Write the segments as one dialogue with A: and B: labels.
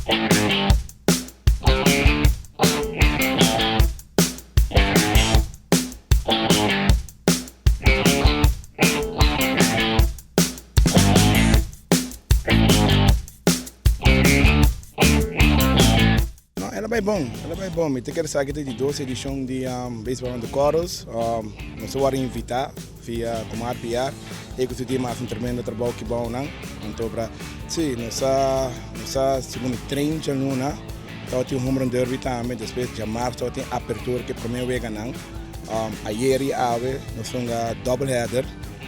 A: No, el a bai bon, el a bai bon. Mi ta kere sa ki ta di dos edishon di Baseball on the Corals. Nos a wòrdu invitá via Comar PR. E ku su tim a hasi un tremendo trabou ki bou nan. Anto bra, si, nos a nos a segun mi train djaluna tabatin un home run derby tambe. Despues djamars tabatin apertura ku e promé weganan. Ayer i awe nos hunga double header.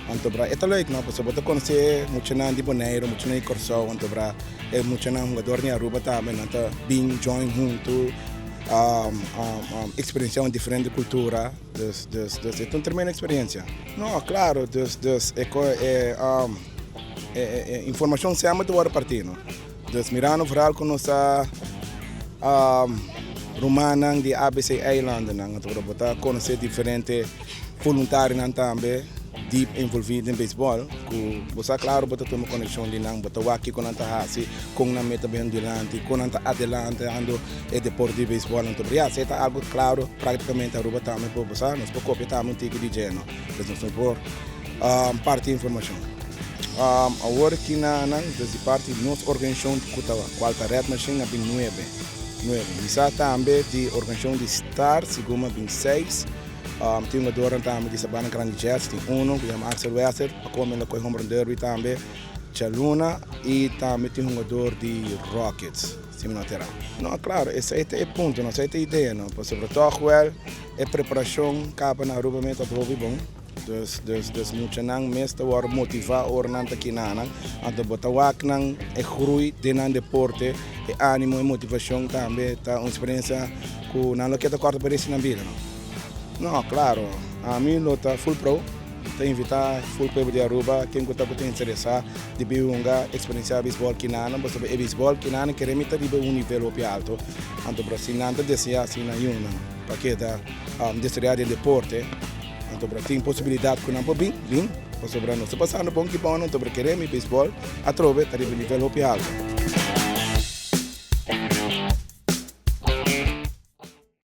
A: Anto bra, e ta leuk no, pasobra bo ta konosé muchanan di Boneiru, muchanan di Kòrsou. Anto bra. E muchanan hungador di Aruba tambe nan ta bin join hunto experiencia un diferente cultura dus dus dus e ta un tremendo experiencia. No claro dus dus e e e informacion semper ta worde parti no dus mirando vooral cu nos ta rumannan di ABC eilandennan anto bo ta conoce diferente voluntarionan tambe deep envolvi den beisbòl ku bo sa klaro bo ta tuma konekshon di nan, bo ta wak kiko nan ta hasi, kon nan meta ben dilanti, kon nan ta adelantando e deporte di beisbòl. Anto ya, esei ta algu klaro praktikamente Aruba tambe por bo sa, nos por kopia tambe un tiki di dje no, pues nos no por parti informashon. Awor kinanan des di parti di nos organisashon ku ta kual ta Red Machine a bin nuebe, nuebe. Mi sa tambe di organisashon di Star segun a bin seis. Tin hungadornan tambe di Sabana Grandi Jets, tin uno ku yama Axel Wesser, a kome na koe Home Run Derby tambe djaluna i tambe tin hungador di Rockets, si mi no ta erá. No, klaro, esei ta e punto, no, esei ta e idea, no, pasobra tòg wèl e preparashon kaba na Aruba mes ta hopi bon, dus, dus, dus muchanan mes ta wòrdu motivá ora nan ta kinanan, anto bo ta wak nan e grui den nan deporte, e ánimo, e motivashon tambe ta un eksperensia ku nan lo keda kòrta pa resti nan bida, no. No, claro. Ami lo ta full pro. Ta invita full pueblo di Aruba, ken cu ta cu ta interesa di bin hunga, experiencia baseball kinanan, pasobra e baseball kinanan kere mi ta riba un nivel hopi alto. Anto bra si nan ta desea si nan yunan pa keda desaroya den deporte, anto bra tin posibilidad cu nan por bin, bin, pasobra nos ta pasando bon ki bon, anto bra kere mi baseball atrobe ta riba nivel hopi alto.